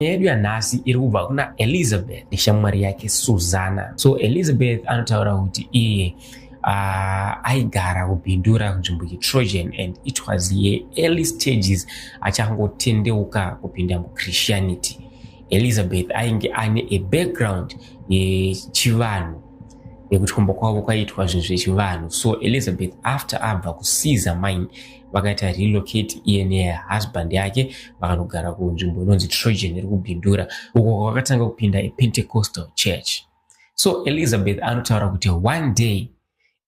Nyaya yedu yanhasi iri kubva kuna Elizabeth neshamwari yake Susanna. So Elizabeth anotaura kuti iye aigara kuBindura kunzvimbo yeTrojan, and it was yeearly stages achangotendeuka kupinda muChristianity. Elizabeth ainge ane a background yechivanhu, nekuti kumba kwavo kwaiitwa zvinhu zvechivanhu. So Elizabeth, after abva kuCaesar Mine, vakaita relocate iye nehusband yake, vakanogara kunzvimbo inonzi Trojan iri kuBindura, uko kwakatanga kupinda aPentecostal church. So Elizabeth anotaura kuti one day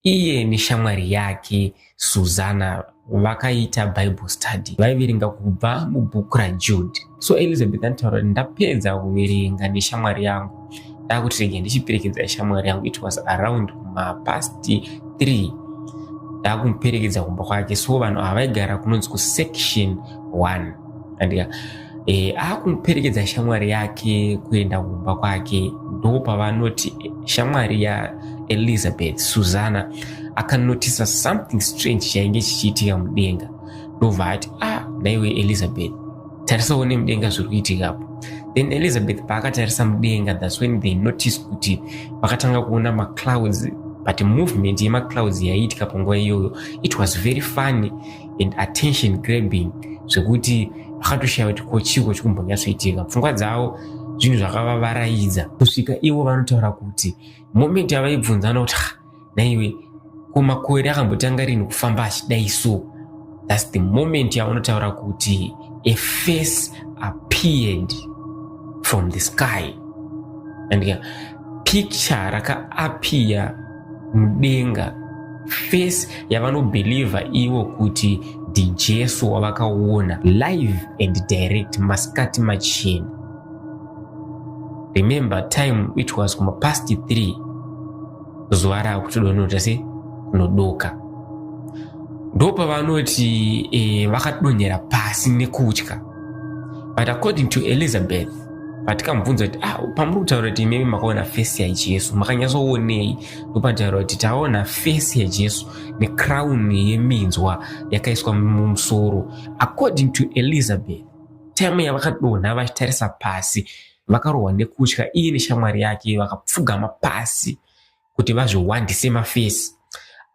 iye neshamwari yake Susanna vakaita Bible study, vaiverenga kubva mubhuku raJude. So Elizabeth anotaura kuti ndapedza kuverenga neshamwari yangu, ndakuti rege ndichiperekedza shamwari yangu. It was around kumapast 3, ndakumuperekedza kumba kwake. So vanhu ava vaigara kunonzi kuSection 1, andika akumuperekedza shamwari yake kuenda kumba kwake, ndo pavanoti shamwari yaElizabeth Susanna akanotisa something strange chainge chichiitika mudenga. Ndobva ati, "Ah, naiwe Elizabeth, tarisawo nemudenga zviri kuitikapo." Then Elizabeth paakatarisa mudenga, that's when they notice kuti vakatanga kuona maclouds, but movement yemaclouds yaiitika panguva iyoyo, it was very funny and attention grabbing, zvekuti vakatoshaya kuti ko chiko chikumbonyatsoitika. Pfungwa dzavo zvinhu zvakavavaraidza kusvika ivo vanotaura kuti moment yavaibvunzana kuti, "Naiwe, ko makore akambotanga rini kufamba achidai?" So that's the moment yavanotaura kuti a face appeared from the sky, and picture rakaappear mudenga, face yavanobhelievha ivo kuti ndiJesu wavakaona live and direct masikati machena. Remember, time it was kuma past 3, zuva raakutodonota se kunodoka. Ndopavanoti vakadonhera pasi nekutya. But according to Elizabeth, patikamubvunza kuti, "Ah, pamuri kutaura kuti imimi makaona face yaJesu, makanyatsoonei?" Ndopataura kuti taona face yaJesu necrown yeminzwa yakaiswa mumusoro. According to Elizabeth, time yavakadonha vachitarisa pasi, vakarohwa nekutya, iye neshamwari yake vakapfugama pasi kuti vazviwandise maface.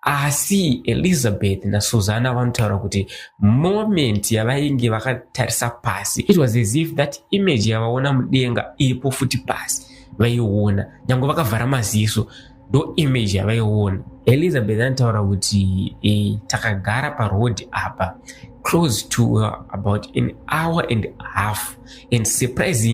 Asi Elizabeth naSusanna vanotaura kuti moment yavainge vakatarisa pasi, it was as if that image yavaona mudenga iripo futi pasi, vaiona nyange vakavhara maziso, ndo image yavaiona. Elizabeth anotaura kuti takagara paroad apa close to about an hour and a half, and surprising